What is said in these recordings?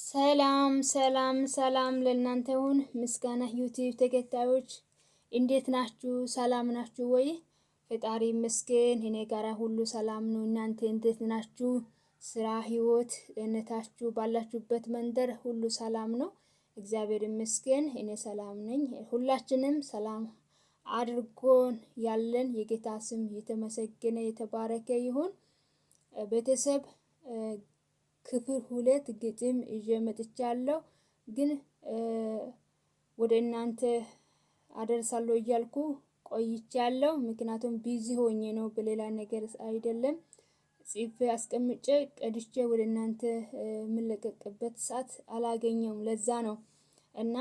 ሰላም ሰላም ሰላም ለእናንተ ይሁን። ምስጋና ዩቲዩብ ተከታዮች እንዴት ናችሁ? ሰላም ናችሁ ወይ? ፈጣሪ ይመስገን እኔ ጋራ ሁሉ ሰላም ነው። እናንተ እንዴት ናችሁ? ስራ፣ ህይወት፣ ጤንነታችሁ ባላችሁበት መንደር ሁሉ ሰላም ነው። እግዚአብሔር ይመስገን እኔ ሰላም ነኝ። ሁላችንም ሰላም አድርጎን ያለን የጌታ ስም የተመሰገነ የተባረከ ይሁን። ቤተሰብ ክፍል ሁለት ግጥም ይዤ መጥቻለሁ። ግን ወደ እናንተ አደርሳለሁ እያልኩ ቆይቻለሁ። ምክንያቱም busy ሆኜ ነው፣ በሌላ ነገር አይደለም። ጽፌ አስቀምጬ ቀድቼ ወደ እናንተ የምለቀቅበት ሰዓት አላገኘውም። ለዛ ነው እና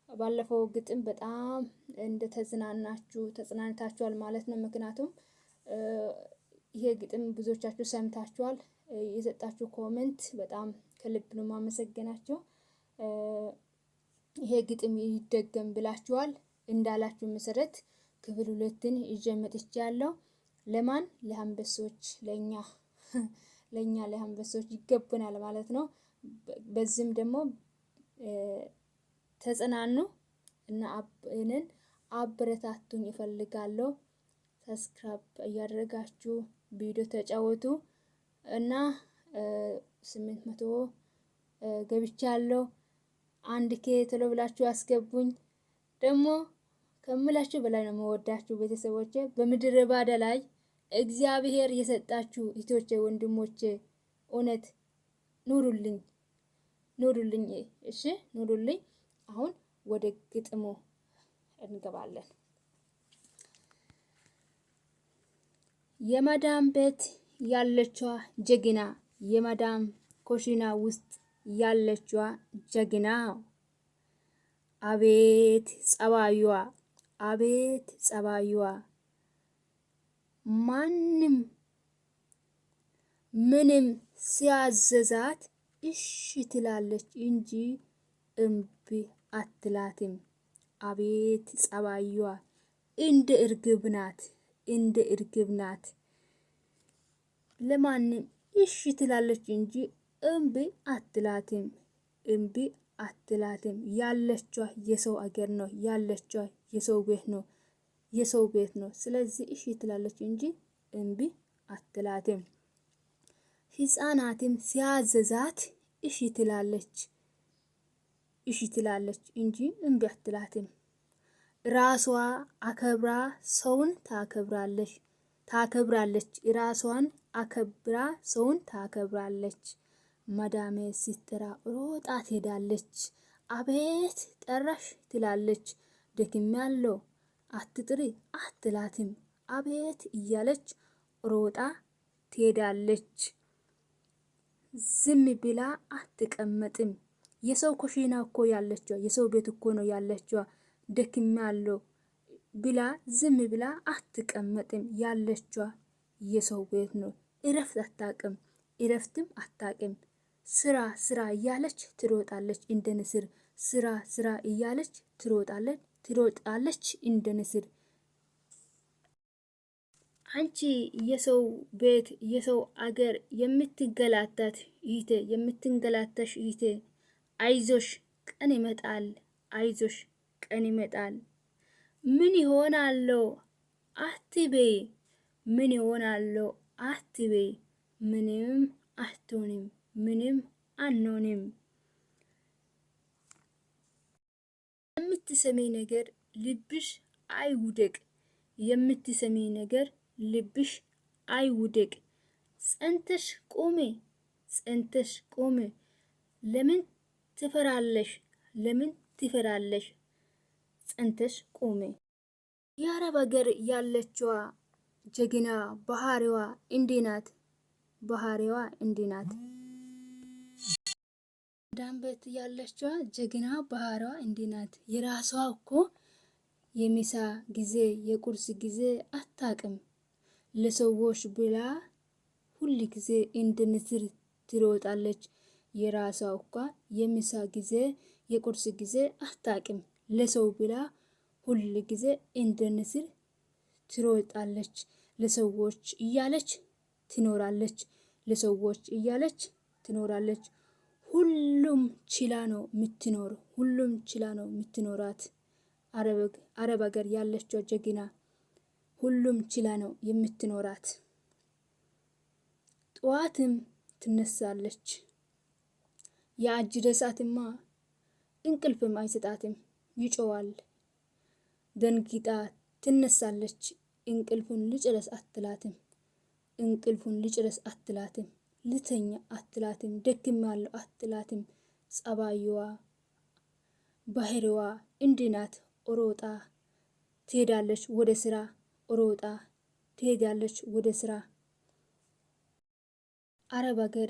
ባለፈው ግጥም በጣም እንደተዝናናችሁ ተጽናንታችኋል ማለት ነው። ምክንያቱም ይሄ ግጥም ብዙዎቻችሁ ሰምታችኋል። የሰጣችሁ comment በጣም ከልብ ነው የማመሰግናችሁ። ይሄ ግጥም ይደገም ብላችኋል። እንዳላችሁ መሰረት ክፍል ሁለትን ይዤ መጥቻለሁ። ለማን? ለአንበሶች፣ ለኛ ለኛ ለአንበሶች ይገቡናል ማለት ነው። በዚህም ደግሞ ተጽናኑ እና እኔን አበረታቱኝ እፈልጋለሁ። subscribe እያደረጋችሁ ቪዲዮ ተጫወቱ እና 800 ገብቻለሁ። 1K ቶሎ ብላችሁ አስገቡኝ። ደግሞ ከምላችሁ በላይ ነው የምወዳችሁ ቤተሰቦቼ። በምድረ ባዳ ላይ እግዚአብሔር የሰጣችሁ እህቶቼ፣ ወንድሞቼ እውነት ኑሩልኝ፣ ኑሩልኝ፣ እሺ ኑሩልኝ። አሁን ወደ ግጥሙ እንገባለን። የመዳም ቤት ያለችዋ ጀግና፣ የመዳም ኮሽና ውስጥ ያለችዋ ጀግና፣ አቤት ጸባዩዋ፣ አቤት ጸባዩዋ፣ ማንም ምንም ሲያዘዛት እሺ ትላለች እንጂ እምቢ አትላትም። አቤት ጸባዩዋ እንደ እርግብ ናት፣ እንደ እርግብ ናት። ለማንም እሺ ትላለች እንጂ እምቢ አትላትም። እምቢ አትላትም። ያለችዋ የሰው አገር ነው፣ ያለችዋ የሰው ቤት ነው፣ የሰው ቤት ነው። ስለዚህ እሺ ትላለች እንጂ እምቢ አትላትም። ህፃናትም ሲያዘዛት እሺ ትላለች፣ እሺ ትላለች እንጂ እምቢ አትላትም። ራሷ አከብራ ሰውን ታከብራለች ታከብራለች ራሷን አከብራ ሰውን ታከብራለች። መዳሜ ስትጠራ ሮጣ ትሄዳለች። አቤት ጠራሽ ትላለች። ደክሜያለሁ አትጥሪ አትላትም። አቤት እያለች ሮጣ ትሄዳለች። ዝም ብላ አትቀመጥም። የሰው ኩሽና እኮ ያለችዋ የሰው ቤት እኮ ነው ያለችዋ። ደክሜያለሁ ብላ ዝም ብላ አትቀመጥም። ያለችዋ የሰው ቤት ነው። እረፍት አታቅም፣ እረፍትም አታቅም። ስራ ስራ እያለች ትሮጣለች እንደ ንስር። ስራ ስራ እያለች ትሮጣለች ትሮጣለች እንደ ንስር። አንቺ የሰው ቤት የሰው አገር የምትገላታት ይቴ የምትንገላታሽ ይቴ፣ አይዞሽ ቀን ይመጣል፣ አይዞሽ ቀን ይመጣል። ምን ይሆናለሁ አትበይ፣ ምን ይሆናለሁ አትበይ። ምንም አትሆንም፣ ምንም አንሆንም። የምትሰሚ ነገር ልብሽ አይውደቅ፣ የምትሰሚ ነገር ልብሽ አይውደቅ። ጸንተሽ ቁሚ፣ ጸንተሽ ቁሚ። ለምን ትፈራለሽ? ለምን ትፈራለሽ? ጸንተሽ ቁሚ። የአረብ ሀገር ያለችዋ ጀግና ባህሪዋ እንዲህ ናት። ባህሪዋ እንዲህ ናት። ዳንበት ያለችዋ ጀግና ባህሪዋ እንዲህ ናት። የራሷ እኮ የሚሳ ጊዜ የቁርስ ጊዜ አታቅም። ለሰዎች ብላ ሁል ጊዜ እንደ ንስር ትሮጣለች። የራሷ እኳ የሚሳ ጊዜ የቁርስ ጊዜ አታቅም። ለሰው ብላ ሁል ጊዜ እንደ ንስር ትሮጣለች። ለሰዎች እያለች ትኖራለች። ለሰዎች እያለች ትኖራለች። ሁል ሁሉም ችላ ነው የምትኖር፣ ሁሉም ችላ ነው የምትኖራት። አረብ ሀገር ያለችው ጀግና ሁሉም ችላ ነው የምትኖራት። ጠዋትም ትነሳለች። የአጅረ ሰዓትማ እንቅልፍም አይሰጣትም፣ ይጮዋል። ደንግጣ ትነሳለች። እንቅልፉን ልጨረስ አትላትም። እንቅልፉን ልጨረስ አትላትም። ልተኛ አትላትም። ደክሜያለሁ አትላትም። ጸባይዋ ባህሪዋ እንዲህ ናት። ሮጣ ትሄዳለች ወደ ስራ፣ ሮጣ ትሄዳለች ወደ ስራ። አረብ ሀገር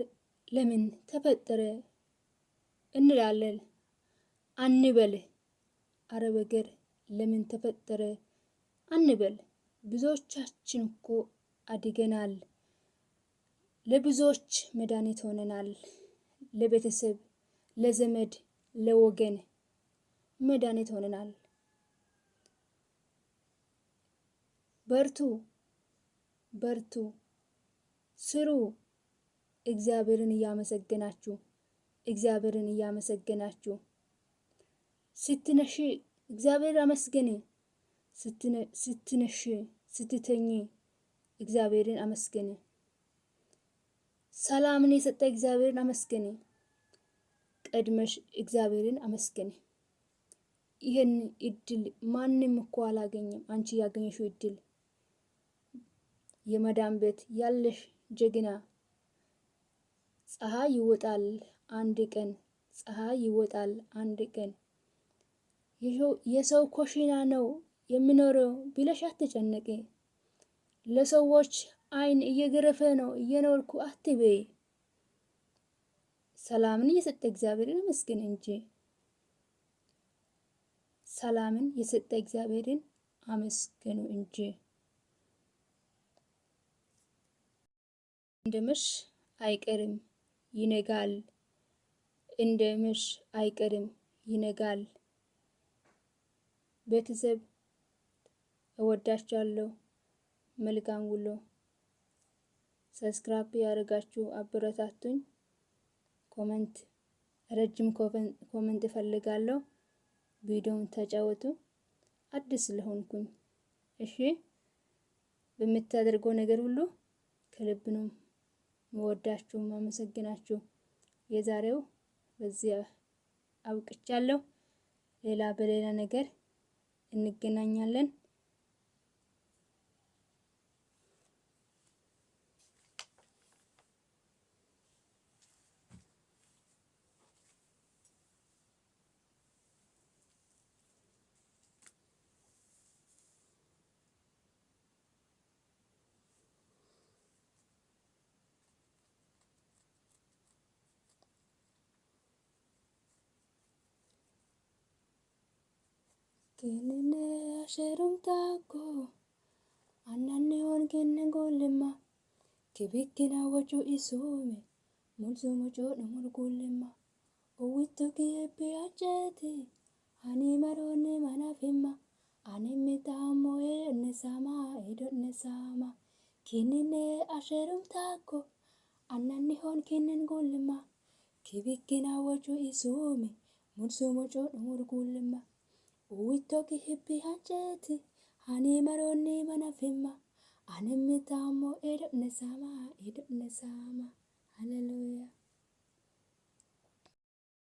ለምን ተፈጠረ እንላለን አንበል። አረብ ሀገር ለምን ተፈጠረ አንበል። ብዙዎቻችን እኮ አድገናል። ለብዙዎች መድኃኒት ሆነናል። ለቤተሰብ፣ ለዘመድ፣ ለወገን መድኃኒት ሆነናል። በርቱ፣ በርቱ፣ ስሩ። እግዚአብሔርን እያመሰገናችሁ እግዚአብሔርን እያመሰገናችሁ ስትነሺ እግዚአብሔር አመስግኒ። ስትነሺ ስትተኚ እግዚአብሔርን አመስግኒ። ሰላምን የሰጠ እግዚአብሔርን አመስግኒ። ቀድመሽ እግዚአብሔርን አመስግኒ። ይህን እድል ማንም እኮ አላገኘም። አንቺ ያገኘሽው እድል የመዳን ቤት ያለሽ ጀግና። ፀሐይ ይወጣል አንድ ቀን፣ ፀሐይ ይወጣል አንድ ቀን። የሰው ኮሽና ነው የሚኖረው ብለሽ አትጨነቂ። ለሰዎች አይን እየገረፈ ነው እየኖርኩ አትበይ። ሰላምን የሰጠ እግዚአብሔርን አመስግን እንጂ። ሰላምን የሰጠ እግዚአብሔርን አመስግኑ እንጂ። እንደመሽ አይቀርም ይነጋል፣ እንደመሽ አይቀርም ይነጋል። ቤተሰብ እወዳችኋለሁ። መልካም ውሎ። Subscribe ያደርጋችሁ አበረታቱኝ። Comment፣ ረጅም comment እፈልጋለሁ። ቪዲዮውን ተጫወቱ። አዲስ ስለሆንኩኝ እሺ። በምታደርገው ነገር ሁሉ ከልብ ነው መወዳችሁ ማመሰግናችሁ። የዛሬው በዚህ አብቅቻለሁ። ሌላ በሌላ ነገር እንገናኛለን። Kenene asherumtako anane on kenne golema kibikina wachu isume mulzumo chono murgulema owitto kiepi acheti ani marone manafima ani mitamo e sama edone sama kinine asherumtako anani hon kinen golema kibikina wachu isume mulzumo chono murgulema Uwittoki hippi hancheeti hani maroonni mana fimma ani mitamo edone sama edone sama. Hallelujah.